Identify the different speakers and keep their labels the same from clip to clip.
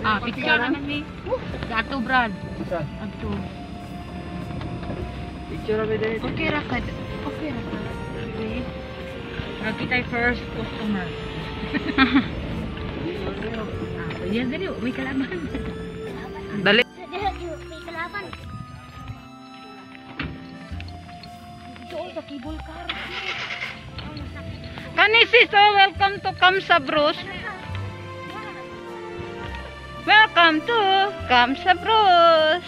Speaker 1: Ah, picture naman ni. Ato Brad. Ato.
Speaker 2: Picture kami dali.
Speaker 1: Okay ra ka. Okay ra ka. Okay. Kita first customer. Ah, pwede dali, may kalaban.
Speaker 3: Dali.
Speaker 4: May kalaban. Doon sa cable car.
Speaker 3: Kani sis, oh, welcome to Camsabros. Welcome to Camsabros.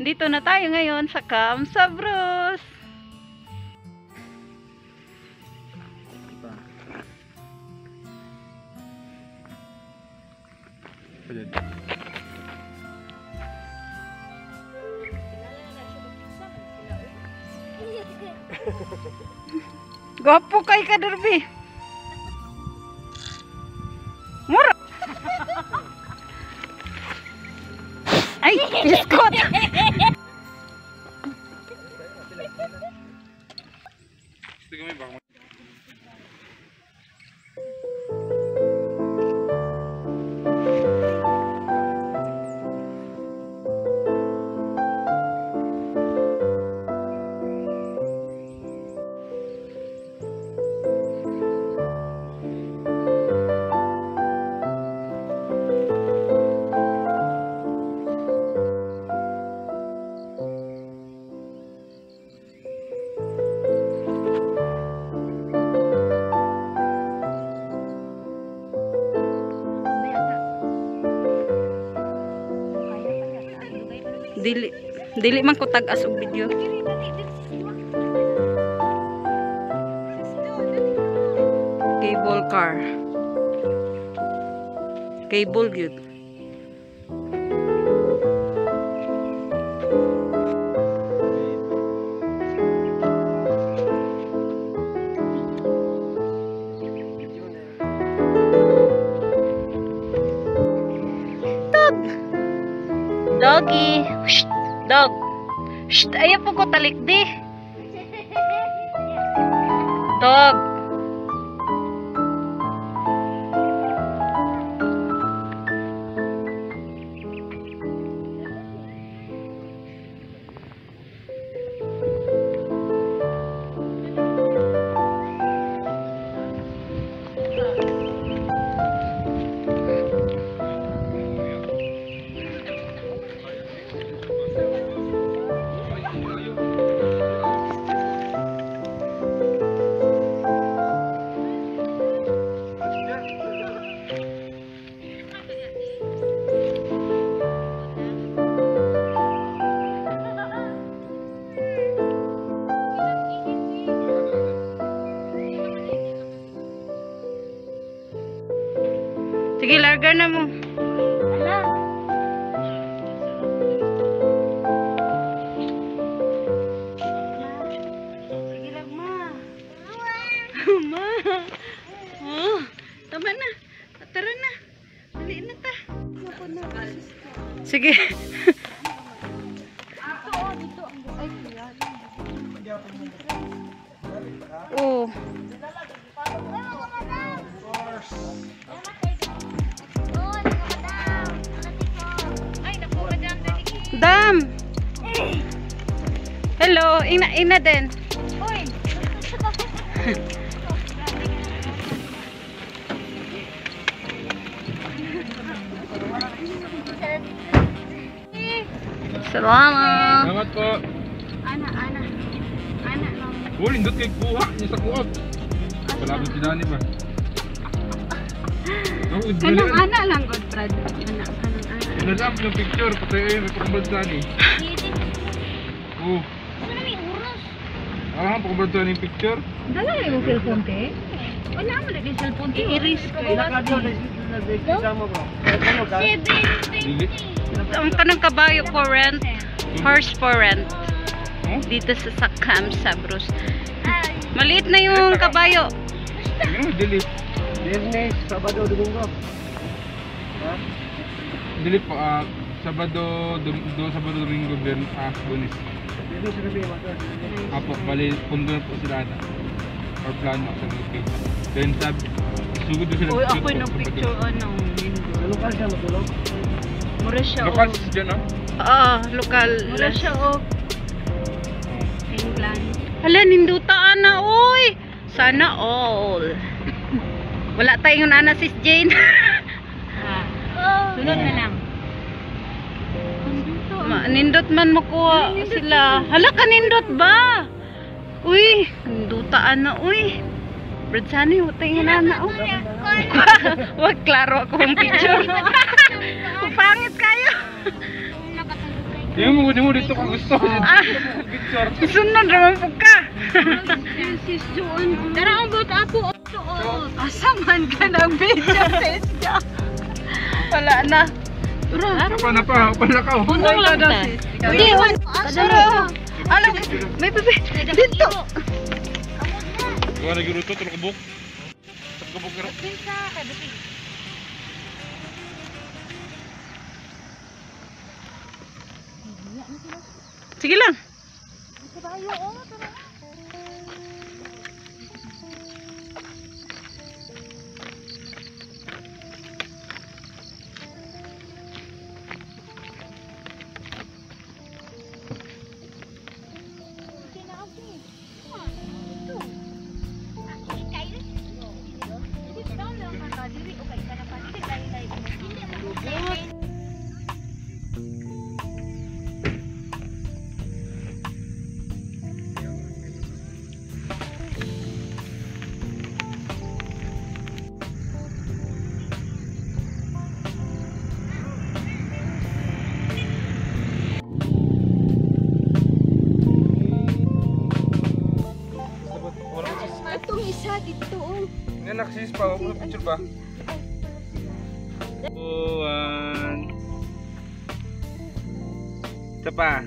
Speaker 3: Dito na tayo ngayon sa Camsabros. Gwapo kay ka, Derby. Mura. Ay, biskot. Dili dili man ko tag-as og video. Cable car. Cable gyud. Dog. Doggy. Shh. Dog. Shh. Ayaw po ko talikdi. Dog. Sige, larga na mo.
Speaker 4: Ala.
Speaker 3: Sige lang, ma. Ma. Oh, tama na. Tara na. Dali na ta. Sige. Oh. Dam. Hello, ina ina din.
Speaker 4: Uy.
Speaker 3: Salamat.
Speaker 2: Salamat po.
Speaker 3: Ana, ana. Ana lang.
Speaker 2: Oh, lindot kay kuha niya sa kuha. Palabot si Dani ba? Oh,
Speaker 3: Kanang ana lang, God, Brad. Ana, kanang ana.
Speaker 2: Inadam yung picture, pati ay may pakabad sa ni. Oh.
Speaker 4: Ano may oras?
Speaker 2: Ah, pakabad sa ni picture.
Speaker 1: Dala yung cellphone te. Wala mo lagi cellphone te.
Speaker 3: Iris ko.
Speaker 2: Dili.
Speaker 3: Ang kanang kabayo for rent, horse for rent.
Speaker 2: Huh?
Speaker 3: Dito sa Camsabros. Maliit na yung kabayo.
Speaker 2: Ano, dili.
Speaker 5: Biyernes, Sabado, Domingo. Ha?
Speaker 2: Dili po, Sabado, Sabado, Domingo, Biyernes, Lunes. Apo, bali, pundo na po sila na. Or plano sa okay. Then sab, sugod na sila.
Speaker 3: Uy, ako'y nag-picture ano.
Speaker 5: Sa lokal siya matulog.
Speaker 3: Mura siya
Speaker 2: Lokal
Speaker 3: og.
Speaker 2: dyan, no?
Speaker 3: Oo, lokal.
Speaker 1: Mura siya og England.
Speaker 3: Hala, ninduta ana, uy. Sana all. Wala tayong ana sis Jane.
Speaker 1: Ah. Sunod na lang.
Speaker 3: Nindot man makuha sila. Hala ka nindot ba? Uy, ninduta ana, uy. Brad Sani, wala tayong ana, oh. Wag klaro ako ang picture. Pangit kayo.
Speaker 2: Yung mo, mo dito ka gusto.
Speaker 3: Ah,
Speaker 2: Picture.
Speaker 3: sunod raman po ka.
Speaker 1: Sis Joan. Tara ang bot ako.
Speaker 3: Asa man ka ng video, sis Jo? Wala na.
Speaker 2: Napa, napa, pala ka.
Speaker 1: Punong lang ta.
Speaker 3: Hindi, wala. Alam, may bebe. Dito.
Speaker 2: Gawa na giruto, tulog kabuk. Tulog kabuk pero.
Speaker 3: Sige lang.
Speaker 1: Atong isa dito oh.
Speaker 2: Nga naksis pa, wala picture ba? One. Isa pa.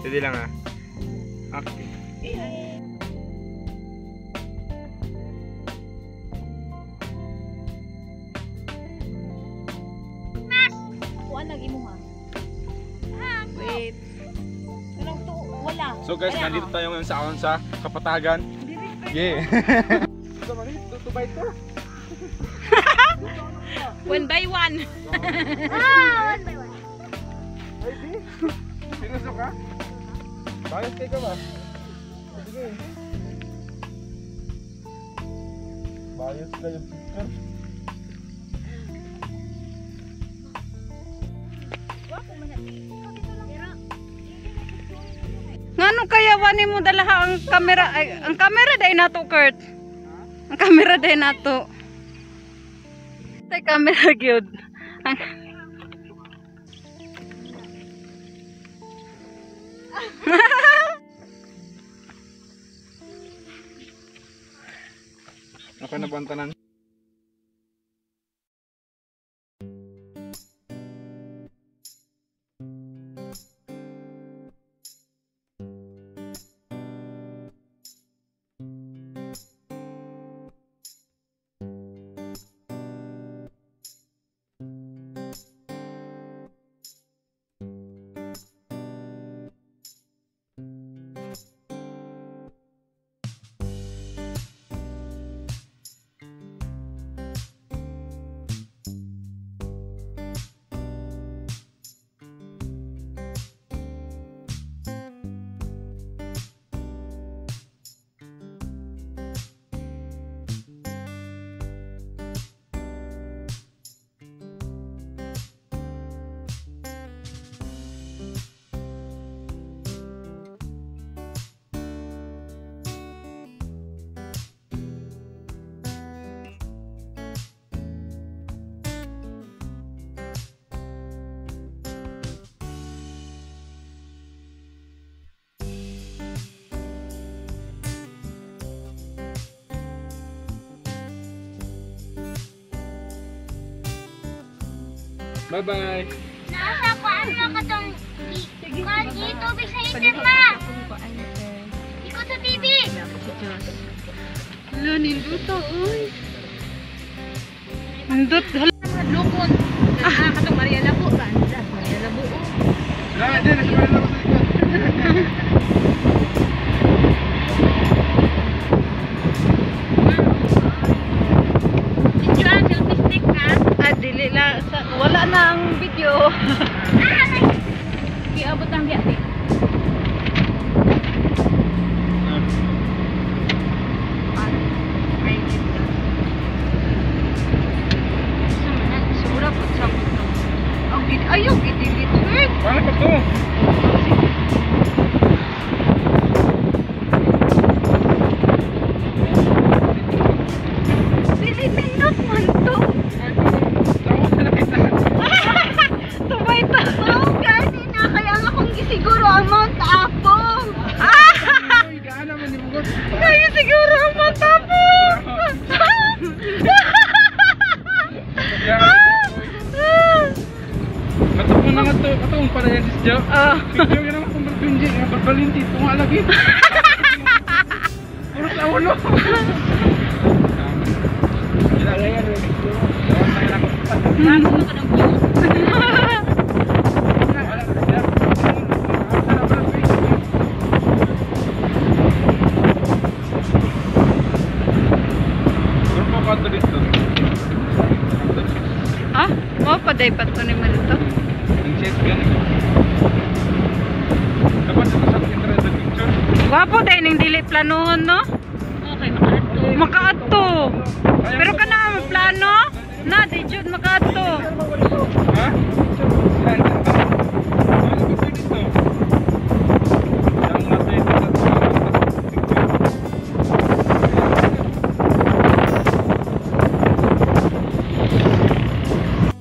Speaker 2: Sige lang ah. Okay.
Speaker 1: Kuan lang imo ha.
Speaker 3: Wait.
Speaker 1: Kanang to wala.
Speaker 2: So guys, nandito tayo ngayon sa Aon sa Kapatagan. Yeah.
Speaker 1: One by one.
Speaker 4: Ah, one by one.
Speaker 2: Ay, di. Seryoso ka? Bayos kayo ka ba? Sige. Bayos kayo picture.
Speaker 3: Ngano kaya wani mo dalaha ang kamera? Ay, ang kamera day nato, Kurt. Ang kamera day nato. Tay kamera gyud. Ang
Speaker 2: Okay na po ang tanan. Bye-bye.
Speaker 4: Nasa kuan mo ka tong kuan tubig sa itin ma. Ikot sa TV.
Speaker 3: Hala, nindot uy. Nindot. Hala.
Speaker 1: Lukon. Ah, katong Maria Labo ba? Maria Labo.
Speaker 2: Wala, di, nasa Maria Labo sa likod.
Speaker 1: Video ah, selfie stick na.
Speaker 3: Ah, dili lang. Wala na ang video.
Speaker 1: Kiabot ang biya.
Speaker 3: Sura po sa mundo. Ang gid ayaw gidelete wait.
Speaker 2: Paano pa to?
Speaker 3: Dili nindot man to.
Speaker 2: Tama sa nakita.
Speaker 3: Tubay ta.
Speaker 4: Oh, gani na. Kaya nga kung gisiguro ang Mount Apong.
Speaker 2: Uy, gaan naman ni Bugot.
Speaker 3: Kaya siguro ang Mount Apong.
Speaker 2: Katong na nga to, katong para yan si Jo.
Speaker 3: Ah.
Speaker 2: Picture ka naman kung Benji, nga balbalinti, tunga lagi. Puro sa ulo.
Speaker 1: Bago ka ng view.
Speaker 3: Ah, mo pa day pa to ni man to.
Speaker 2: Ang chest gani. Dapat ito sa internet sa picture.
Speaker 3: Gwapo day ning dili planohon no?
Speaker 1: Okay, makaadto.
Speaker 3: Makaadto. Pero kana ang plano na di jud makaadto.
Speaker 2: Ha?